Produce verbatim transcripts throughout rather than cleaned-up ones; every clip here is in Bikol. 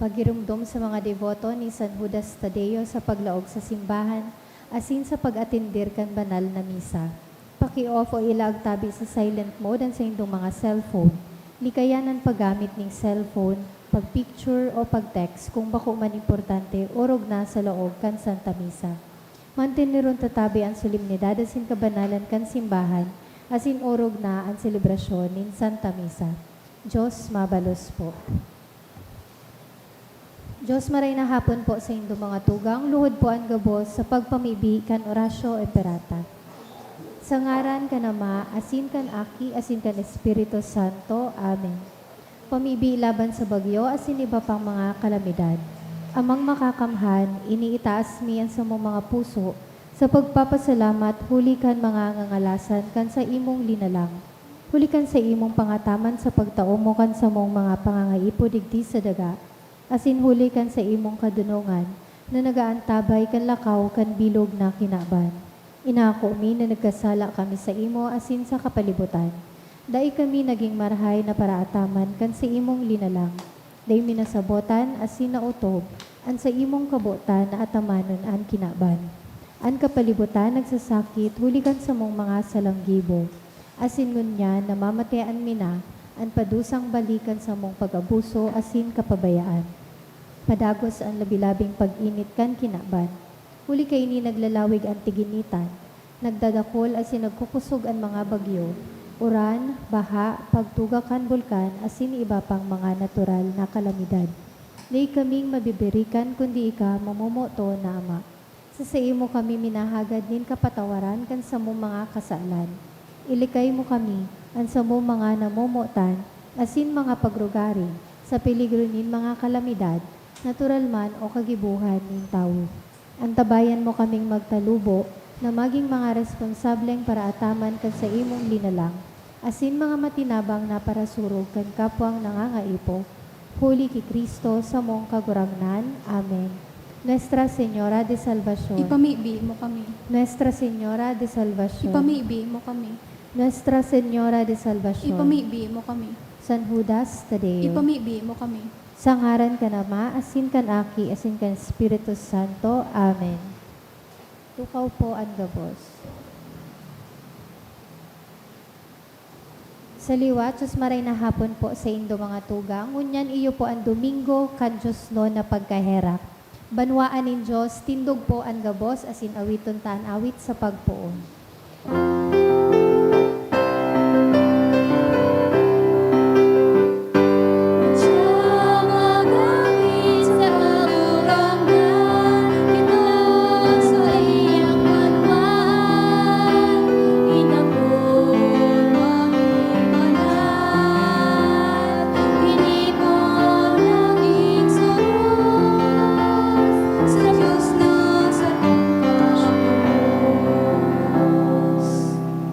Pagiromdom sa mga deboto ni San Judas Tadeo sa paglaog sa simbahan asin sa pag-atender kan banal na misa. Paki-off o ilaag tabi sa silent mode an saindong mga cellphone. Likayan an paggamit nin cellphone, pag-picture o pag-text kung bako man importante, orog na sa laog kan Santa Misa. Manteneron ta tabi an solemnidad asin kabanalan kan simbahan, asin orog na an selebrasyon nin Santa Misa. Diyos mabalos po. Diyos, maray na hapon po saindo mga tugang, luhod po an gabos sa pagpamibi kan Oratio Imperata. Sa ngaran kan Ama, asin kan Aki, asin kan Espiritu Santo. Amen. Pamibi laban sa bagyo asin iba pang mga kalamidad. Amang Makakamhan, iniitaas mi an samong mga puso sa pagpapasalamat huli kan mga ngangalasan kan saimong linalang, huli kan saimong pangataman sa pagtao mo kan samong mga pangangaipo digdi sa daga, asin huli kan saimong kadonongan na nag-aantabay kan lakaw kan bilog na kinaban. Inako mi na nagkasala kami saimo asin sa kapalibutan. Dai kami nagin marahay na paraataman kan saimong linalang. Dai mi nasabotan asin naotob an saimong kabotan na atamanon an kinaban, an kapalibutan nagsasakit huli kan samong mga salanggibo. Asin ngunyan namamatean mi na an padusang balik kan samong pag-abuso asin kapabayaan. Padagos an labi-labing pag-init kan kinaban. Huli kaini naglalawig an tiginitan, nagdadakol asin nagkukosog an mga bagyo, uran, baha, pagtuga kan bulkan asin iba pang mga natural na kalamidad. Dai kaming mabibirikan kundi ika, mamomoton na Ama. Sa saimo kami minahagad nin kapatawaran kan samong mga kasalan. Ilikay mo kami, an samong mga namomotan, asin mga pagrugari, sa peligro nin mga kalamidad, natural man o kagibohan nin tawo. Antabayan mo kaming magtalubo na magin mga responsableng paraataman kan saimong linalang, asin mga matinabang na parasurog kan kapwang nangangaipo, huli ki Cristo, samong Kagurangnan. Amen. Nuestra Señora de Salvacion. Ipamibi mo kami. Nuestra Señora de Salvacion. Ipamibi mo kami. Nuestra Señora de Salvacion. Ipamibi mo kami. San Judas Tadeo. Ipamibi mo kami. Sa ngaran kan Ama, asin kan Aki, asin kan Espiritu Santo. Amen. Tukaw po an gabos. Sa liwat, Diyos maray na hapon po saindo mga tugang. Ngunyan iyo po an Domingo kan Diosnon na pagkaherak. Banwaan nin Diyos, tindog po an gabos asin awiton ta an awit sa pagpoon.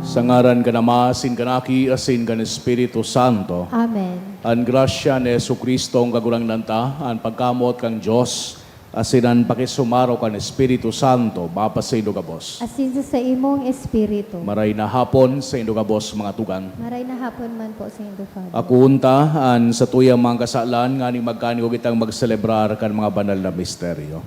Sa ngaran kan Ama, asin kan Aki, asin kan Espiritu Santo. Amen. An grasya ni Jesu-Cristo, an Kagurangnan ta, an pagkamoot kan Dios, asin an pakisumaro kan Espiritu Santo, mapasaindo gabos. Asin sa saimong espiritu. Maray na hapon saindo gabos, mga tugang. Maray na hapon man po saindo, Father. Akoon ta an satuyang mga kasalan, nganing magkanigo kitang magselebrar kan mga banal na misteryo.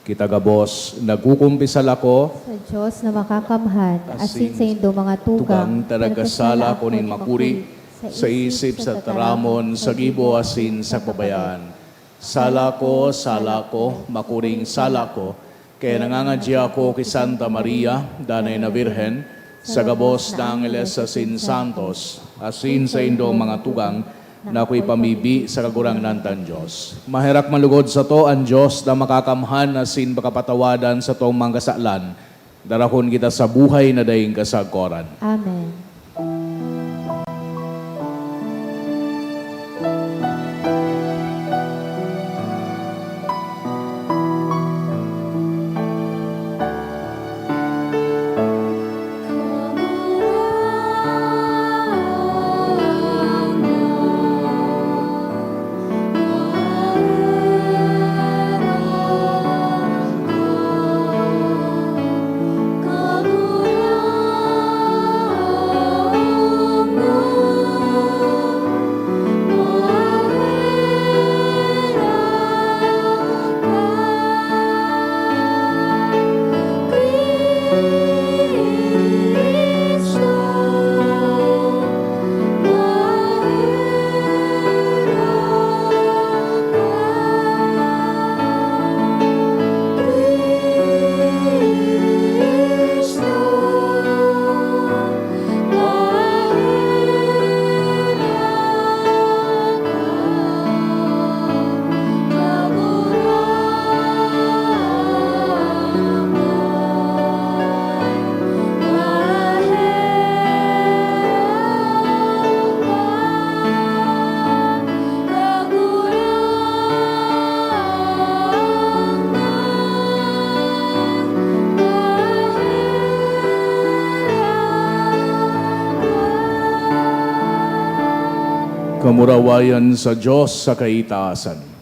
Kita gabos nagkukumpisal ako sa Dios na makakamhan, asin saindo mga tugang, tugang, ta nagkasala ako nin makuri, sa isip, sa taramon, sa gibo, asin sa kababayaan. Sala ko, sala ko, makuring sala ko, kaya nangangadya ako ki Santa Maria, Danay na Birhen, sa gabos na angheles asin santos, asin saindong mga tugang, na ako'y pamibi sa Kagurangnan tang Dios. Maherak man lugod sato an Dios na makakamhan asin pakapatawadan satong mga kasalan, darahon kita sa buhay na daing kasagkoran. Amen. Murawayan sa Diyos sa kaitaasan.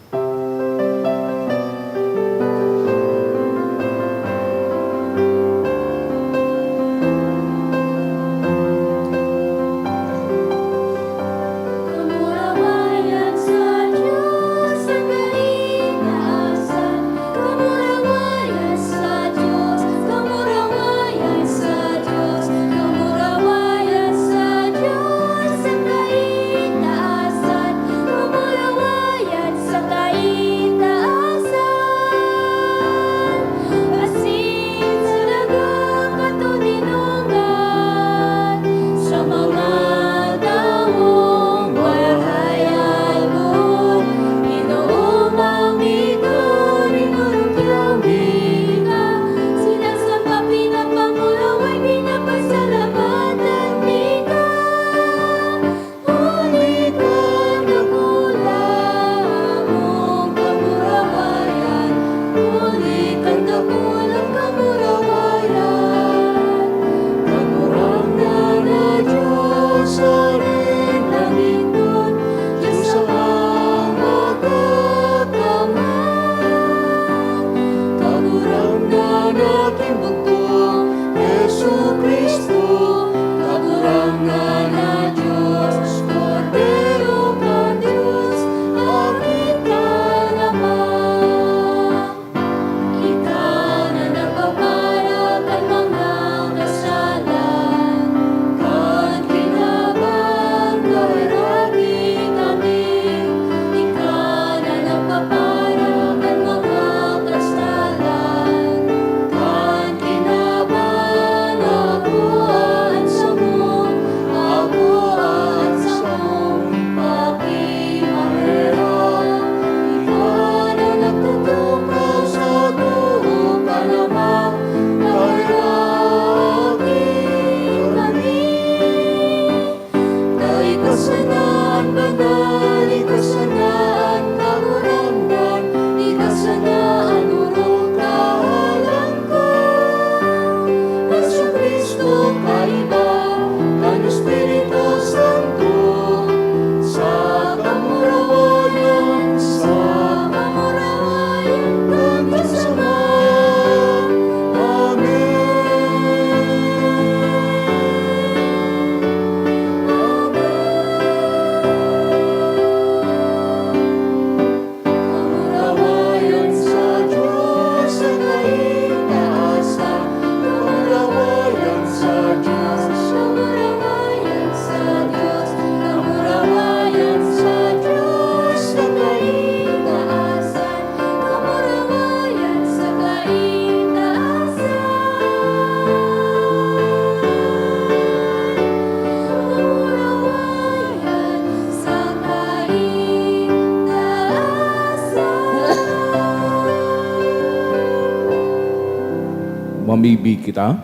Mamibi kita.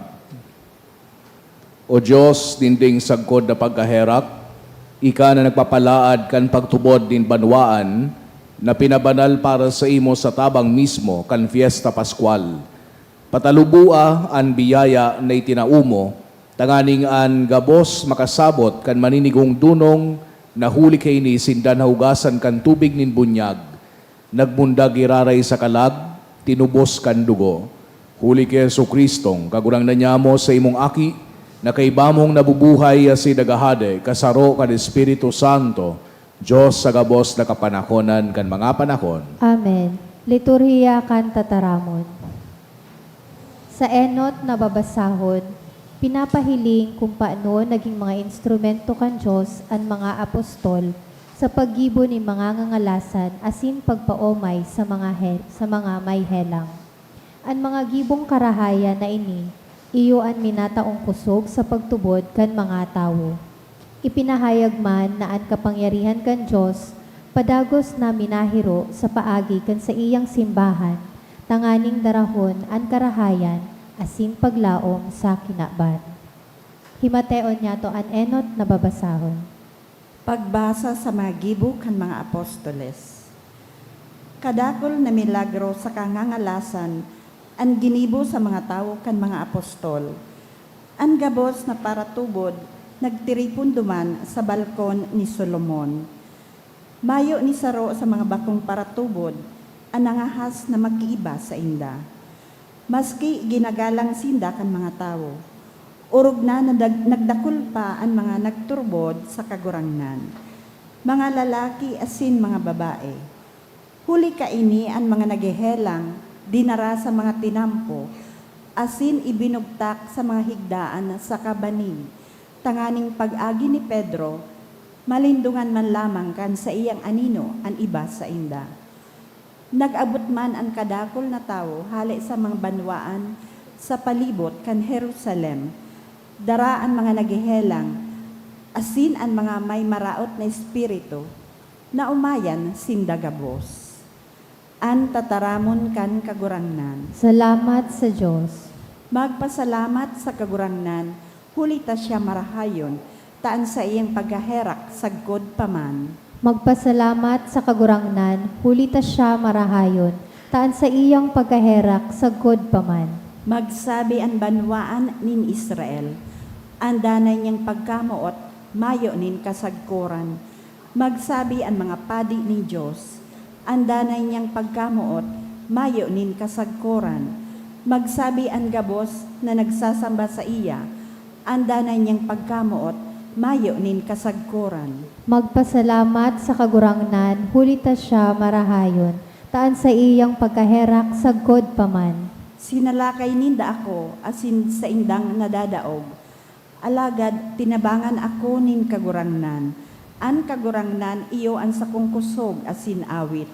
O Dios ninding sagkod na pagkaherak, ika na nagpapalaad kan pagtubod nin banwaan na pinabanal para saimo sa tabang mismo kan Fiesta Pascual. Pataluboa an biyaya na itinao mo, tanganing an gabos makasabot kan maninigong dunong na huli kaini sinda nahugasan kan tubig nin bunyag, nagmundag giraray sa kalag, tinubos kan dugo. Huli ki Jesu-Cristong Kagurangnan nyamo, sa imong Aki, na kaiba mong nabubuhay asin naghahade kasaro kan Espiritu Santo, Dios sa gabos na kapanahonan kan mga panahon. Amen. Liturhiya kan Tataramon. Sa enot na babasahon, pinapahiling kung paano nagin mga instrumento kan Dios an mga apostol sa paggibo nin mga ngangalasan asin pagpaomay sa mga he-, sa mga may helang. An mga gibong karahayan na ini, iyo an minataong kosog sa pagtubod kan mga tawo. Ipinahayag man na an kapangyarihan kan Dios padagos na minahiro sa paagi kan saiyang simbahan, tanganing darahon an karahayan asin paglaom sa kinaban. Himateon niyato an enot na babasahon. Pagbasa sa mga gibo kan mga apostoles. Kadakul na milagro saka ngangalasan an ginibo sa mga tawo kan mga apostol. An gabos na paratubod nagtiripon duman sa balkon ni Solomon. Mayo ni saro sa mga bakong paratubod an nangahas na magkiiba sainda, maski ginagalang sinda kan mga tawo. Orog na nadag-, nagdakul pa an mga nagturbod sa Kagurangnan, mga lalaki asin mga babae. Huli kaini an mga naghehelang dinara sa mga tinampo asin ibinugtak sa mga higdaan saka banig, tanganing pag-agi ni Pedro, malindongan man lamang kan saiyang anino an iba sainda. Nag-abot man an kadakul na tawo hale sa mga banwaan sa palibot kan Jerusalem, dara an mga naghehelang asin an mga may maraot na espiritu. Naomayan sinda gabos. An tataramon kan Kagurangnan. Salamat sa Dios. Magpasalamat sa Kagurangnan, huli ta siya marahayon, ta an saiyang pagkaherak sagkod pa man. Magpasalamat sa Kagurangnan, huli ta siya marahayon, ta an saiyang pagkaherak sagkod pa man. Magsabi an banwaan nin Israel, "An danay niyang pagkamoot mayo nin kasagkoran." Magsabi an mga padi nin Dios, "An danay niyang pagkamoot mayo nin kasagkoran." Magsabi an gabos na nagsasamba saiya, "An danay niyang pagkamoot mayo nin kasagkoran." Magpasalamat sa Kagurangnan, huli ta siya marahayon, ta an saiyang pagkaherak sagkod pa man. Sinalakay ninda ako asin saindang nadadaog. Alagad tinabangan ako nin Kagurangnan. An Kagurangnan iyo an sakong kusog asin awit.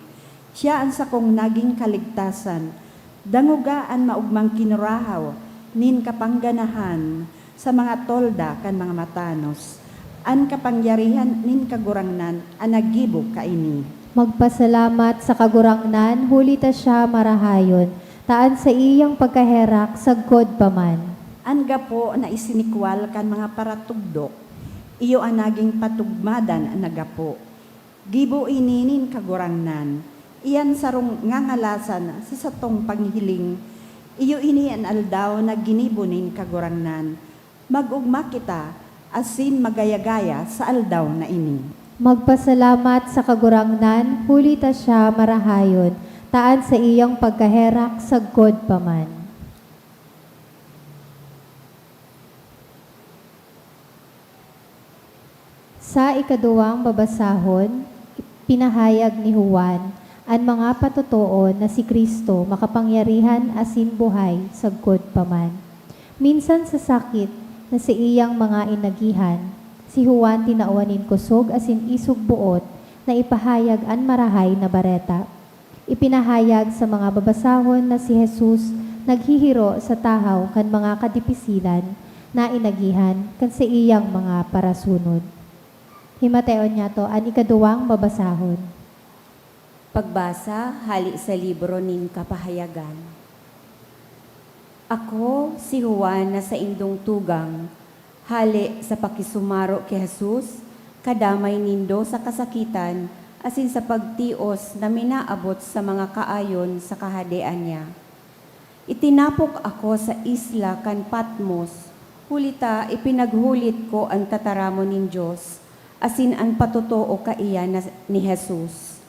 Siya an sakong nagin kaligtasan. Dangoga an maogmang kinurahaw nin kapangganahan sa mga tolda kan mga matanos. An kapangyarihan nin Kagurangnan an naggibo kaini. Magpasalamat sa Kagurangnan, huli ta siya marahayon, ta an saiyang pagkaherak sagkod pa man. An gapo na isinikwal kan mga paratugdok, iyo an nagin patugmadan na gapo. Gibo ini nin Kagurangnan, iyan sarong ngangalasan sa satong paghihiling. Iyo ini an aldaw na ginibo nin Kagurangnan. Mag-ogma kita asin magaya-gaya sa aldaw na ini. Magpasalamat sa Kagurangnan, huli ta siya marahayon, ta an saiyang pagkaherak sagkod pa man. Sa ikaduwang babasahon, pinahayag ni Juan an mga patotoo na si Cristo makapangyarihan asin buhay sagkod pa man. Minsan sa sakit na saiyang mga inagihan, si Juan tinawan nin kusog asin isog boot na ipahayag an Marahay na Bareta. Ipinahayag sa mga babasahon na si Jesus naghihiro sa tahaw kan mga kadipisilan na inagihan kan saiyang mga parasunod. Himateon niyato an ikaduwang babasahon. Pagbasa hale sa libro nin Kapahayagan. Ako si Juan na saindong tugang, hale sa pakisumaro ki Jesus, kadamay nindo sa kasakitan asin sa pagtios na minaabot sa mga kaayon sa Kahadean niya. Itinapok ako sa isla kan Patmos, huli ta ipinaghulit ko an tataramon nin Dios asin an patotoo kaiyan na ni Jesus.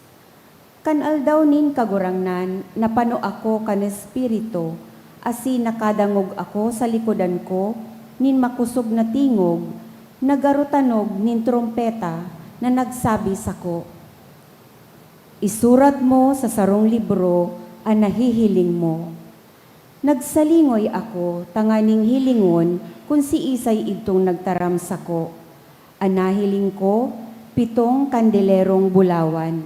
Kan aldaw nin Kagurangnan, napano ako kan Espiritu, asin nakadangog ako sa likodan ko nin makosog na tingog na garo tanog nin trompeta na nagsabi sako, "Isurat mo sa sarong libro an nahihiling mo." Nagsalingoy ako tanganing hilingon kun siisay idtong nagtaram sako. An nahiling ko, pitong kandelerong bulawan.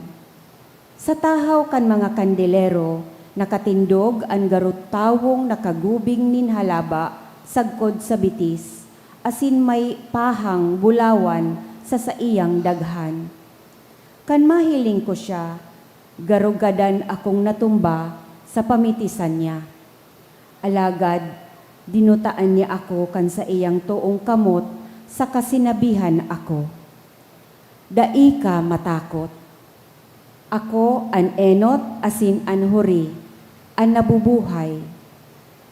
Sa tahaw kan mga kandelero, nakatindog an garo tawong nakagubing nin halaba sagkod sa bitis, asin may pahang bulawan sa saiyang daghan. Kan mahiling ko siya, garo gadan akong natumba sa pamitisan niya. Alagad dinutaan niya ako kan saiyang toong kamot saka sinabihan ako, "Dai ka matakot. Ako an enot asin an huri, an nabubuhay.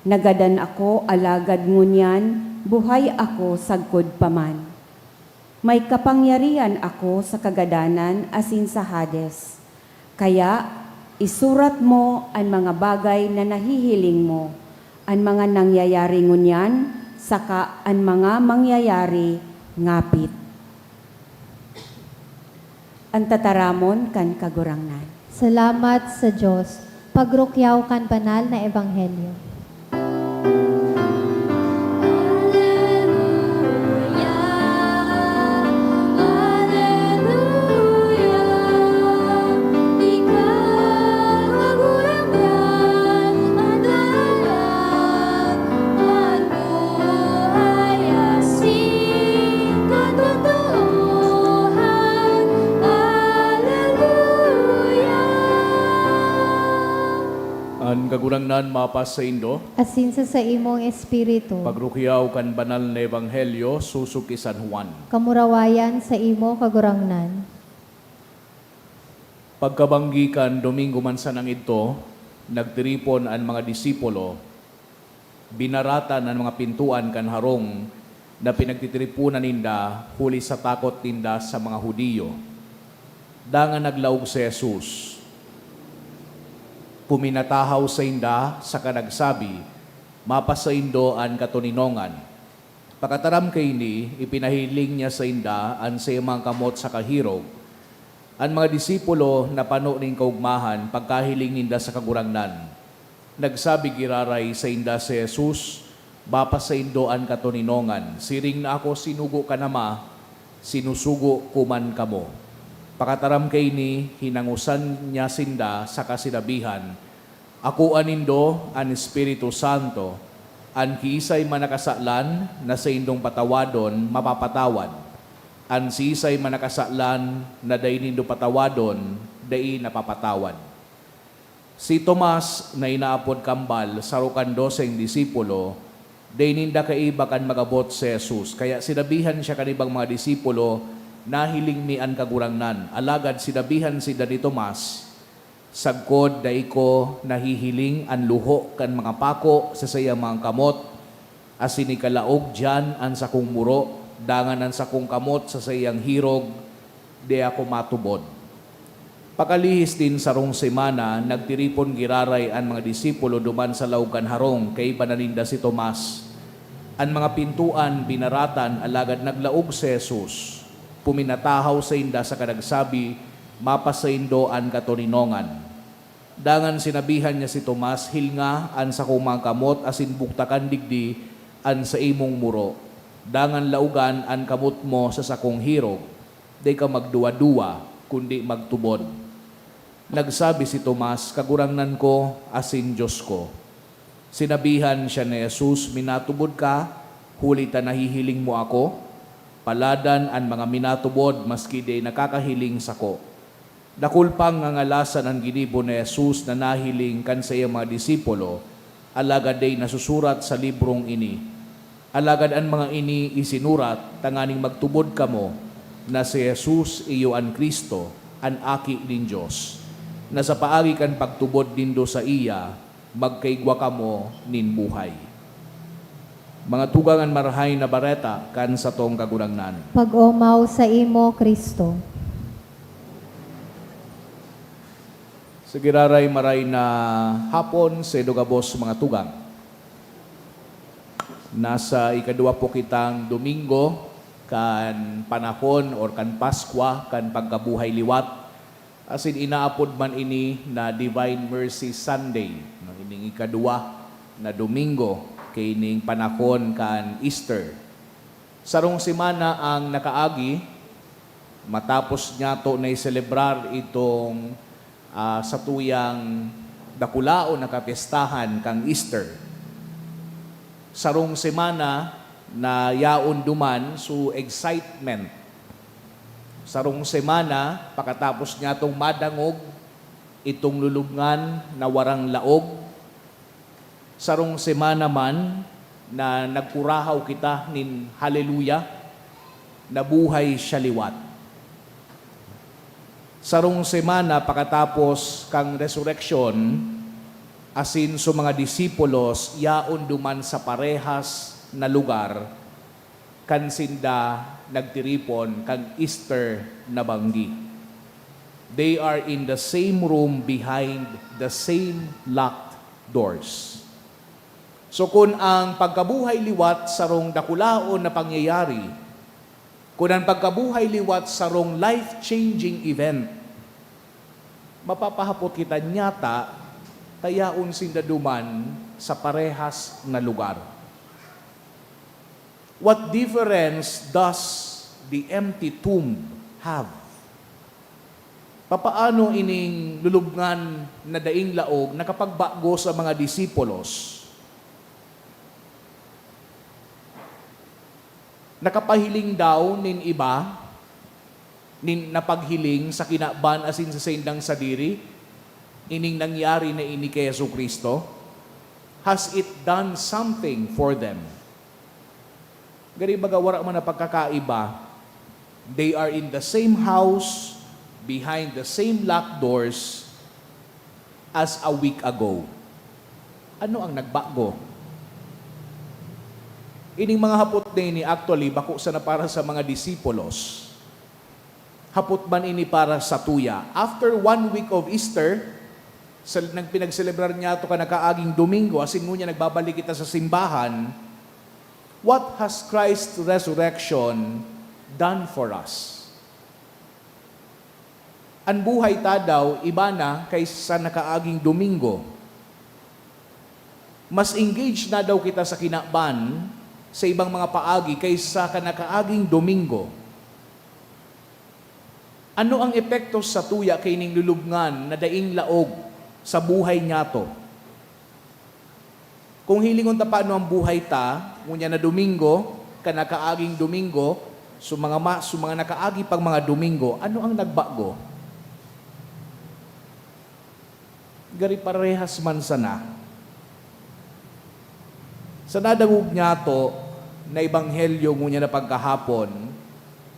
Nagadan ako, alagad ngunyan buhay ako sagkod pa man. May kapangyarihan ako sa kagadanan asin sa Hades. Kaya, isurat mo an mga bagay na nahihiling mo, an mga nangyayari ngunyan, saka an mga mangyayari ngapit. An tataramon kan Kagurangnan. Salamat sa Dios. Pagrukyaw kan banal na ebanghelyo. Aleluya, aleluya, ikaw, Kagurangnan, an dalan, an buhay asin katotoohan. Aleluya! An Kagurangnan mapasaindo. Asin sa saimong espiritu. Pagrukyaw kan banal na ebanghelyo sosog ki San Juan. Kamurawayan saimo, Kagurangnan. Pagkabanggi kan Domingo man sanang idto, nagtiripon an mga disipulo. Binaratan an mga pintoan kan harong na pinagtitiriponan ninda huli sa takot ninda sa mga Judio. Dangan naglaog si Jesus. Puminatahaw sainda saka nagsabi, "Mapasaindo an katoninongan." Pakataram kaini, ipinahiling niya sainda an saiyang mga kamot saka hirog. An mga disipulo napano nin kaogmahan pagkahiling ninda sa Kagurangnan. Nagsabi giraray sainda si Jesus, "Mapasaindo an katoninongan. Siring na ako sinugo kan Ama, sinusugo ko man kamo." Pakataram kaini, hinangosan niya sinda saka sinabihan, "Akoa nindo an Espiritu Santo. An kiisay man na kasalan na saindong patawadon, mapapatawad. An siisay man na kasalan na dai nindo patawadon, dai napapatawad." Si Tomas, na inaapod Kambal, saro kan doseng disipulo, dai ninda kaiba kan mag-abot si Jesus. Kaya sinabihan siya kan ibang mga disipulo, "Nahiling mi an Kagurangnan." Alagad sinabihan sinda ni Tomas, "Sagkod dai ko nahihiling an luho kan mga pako sa saiyang mga kamot, asin ikalaog diyan an sakong muro, dangan an sakong kamot sa saiyang hirog, di ako matubod." Pakalihis nin sarong semana, nagtiripon giraray an mga disipulo duman sa laog kan harong, kaiba na ninda si Tomas. An mga pintoan binaratan, alagad naglaog si Jesus. Puminatahaw sainda saka nagsabi, "Mapasaindo an katoninongan." Dangan sinabihan niya si Tomas, "Hilnga an sakong mga kamot asin bugtakan digdi an saimong muro. Dangan laogan an kamot mo sa sakong hirog. Dai ka magduwa-duwa, kundi magtubod." Nagsabi si Tomas, "Kagurangnan ko asin Dios ko." Sinabihan siya ni Jesus, "Minatubod ka, huli ta nahihiling mo ako? Paladan an mga minatubod maski dai nakakahiling sako." Dakul pang ngangalasan an ginibo ni Jesus na nahiling kan saiyang mga disipulo, alagad dai nasusurat sa librong ini. Alagad an mga ini isinurat tanganing magtubod kamo na si Jesus iyo an Cristo, an Aki nin Dios, na sa paagi kan pagtubod nindo saiya, magkaigwa kamo nin buhay. Mga tugang, an Marahay na Bareta kan satong Kagurangnan. Pag-omaw saimo, Cristo. Sa giraray, maray na hapon sa indo gabos, mga tugang. Nasa ikaduwa po kitang Domingo kan panahon or kan Paskwa kan pagkabuhay liwat. Asin inaapod man ini na Divine Mercy Sunday, no, ining ikaduwa na Domingo kaining panahon kan Easter. Sarong semana ang nakaagi matapos niyato na iselebrar itong, ah, satuyang dakulaon na kapyestahan kan Easter. Sarong semana na yaon duman, so excitement. Sarong semana pakatapos niyatong madangog itong lulubngan na warang laog. Sarong semana man na nagkurahaw kita nin haleluya, nabuhay siya liwat. Sarong semana pakatapos kan resureksyon, asin so mga disipulos yaon duman sa parehas na lugar, kan sinda nagtiripon kan Easter na banggi. They are in the same room behind the same locked doors. So, kun ang pagkabuhay liwat sarong dakulaon na pangyayari, kun ang pagkabuhay liwat sarong life-changing event, mapapahapot kita, "Nyata ta yaon sinda duman sa parehas na lugar?" What difference does the empty tomb have? Papaano ining lulubngan na daing laog nakapagbago sa mga disipulos? Nakapahiling daw nin iba nin napaghiling sa kinaban asin sa saindang sadiri ining nangyari na ini ki Jesu-Cristo? Has it done something for them? Gari baga wara man na pagkakaiba, they are in the same house, behind the same locked doors as a week ago. Ano ang nagbago? Ining mga hapot na ini, actually, bako sana para sa mga disipulos. Hapot man ini para satuya. After one week of Easter, sa, nang pinagselebrar niyato kan nakaaging Domingo, asin ngunyan nagbabalik kita sa simbahan, what has Christ's resurrection done for us? An buhay ta daw iba na kaysa sa nakaaging Domingo. Mas engaged na daw kita sa kinaban sa ibang mga paagi kaysa kan nakaaging Domingo. Ano ang epekto satuya kaining lulubngan na daing laog sa buhay niyato? Kung hilingon ta paano ang buhay ta, ngunyan na Domingo, kan nakaaging Domingo, so mga ma-, so mga nakaagi pang mga Domingo, ano ang nagbago? Gari parehas man sana. Sa nadangog niyato na ebanghelyo ngunyan na pagkahapon,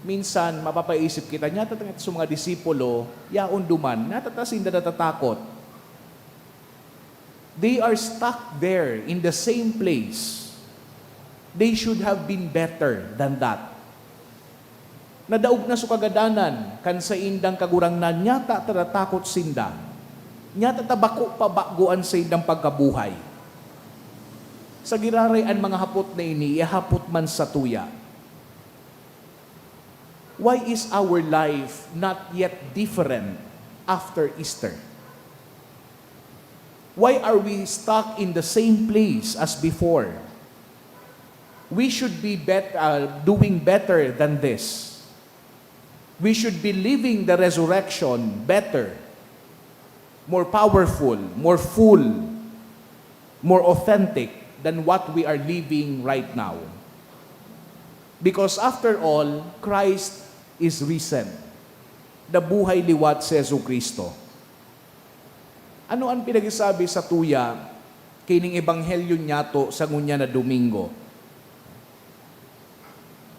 minsan mapapaisip kita, "Nyata ta ngani sa mga disipulo, yaon duman, nyata ta sinda natatakot." They are stuck there in the same place. They should have been better than that. Nadaog na so kagadanan kan saindang Kagurangnan, nyata ta natakot sinda. Nyata ta bako pa bago an saindang pagkabuhay. Sa giraray an mga hapot na ini, ihapot man satuya. Why is our life not yet different after Easter? Why are we stuck in the same place as before? We should be bet-, uh, doing better than this. We should be living the resurrection better, more powerful, more full, more authentic than what we are living right now. Because after all, Christ is risen. Nabuhay liwat si Jesu-Cristo. Ano an pinagsasabi satuya kaining ebanghelyo niyato sa ngunyan na Domingo?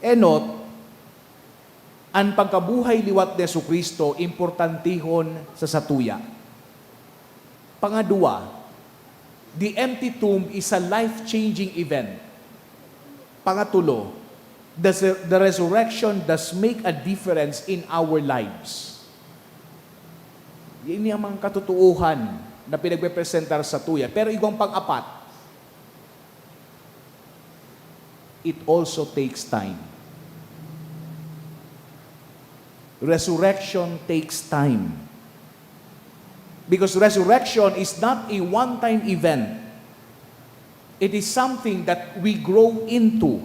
Enot, an pagkabuhay liwat ni Jesu-Cristo importantehon sa satuya. Pangadwa, the empty tomb is a life-changing event. Pangatulo, the, the resurrection does make a difference in our lives. Ini ang mga katotoohan na pinagpepresentar satuya. Pero igwang pang-apat, it also takes time. Resurrection takes time. Because resurrection is not a one-time event. It is something that we grow into.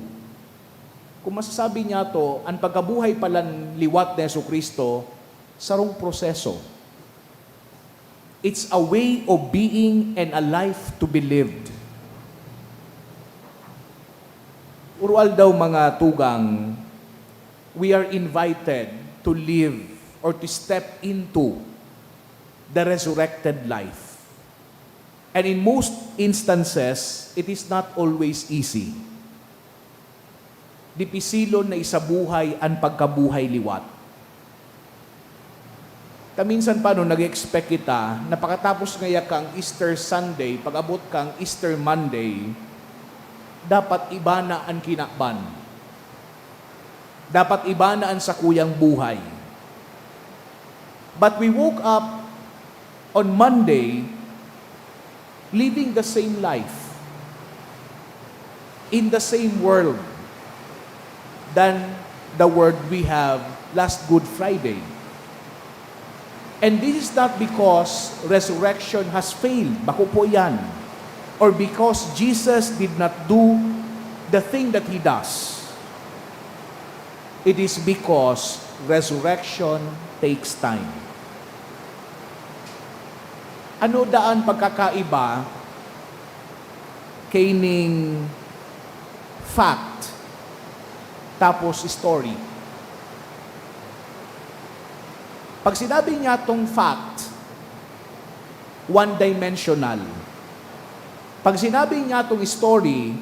Kung masasabi niyato, an pagkabuhay palan liwat ni Jesu-Cristo, sarong proseso. It's a way of being and a life to be lived. Urual daw, mga tugang, we are invited to live or to step into the resurrected life. And in most instances, it is not always easy. Dipisilon na isabuhay an pagkabuhay liwat. Ta minsan pa, no, nag-expect kita na pakatapos ngaya kang Easter Sunday, pag-abot kang Easter Monday, dapat iba na an kinaban. Dapat iba na an sakuyang buhay. But we woke up on Monday living the same life, in the same world, than the world we have last Good Friday. And this is not because resurrection has failed, bako po yan, or because Jesus did not do the thing that He does. It is because resurrection takes time. Ano daa an pagkakaiba kaining fact tapos story? Pag sinabi niyatong fact, one-dimensional. Pag sinabi niyatong story,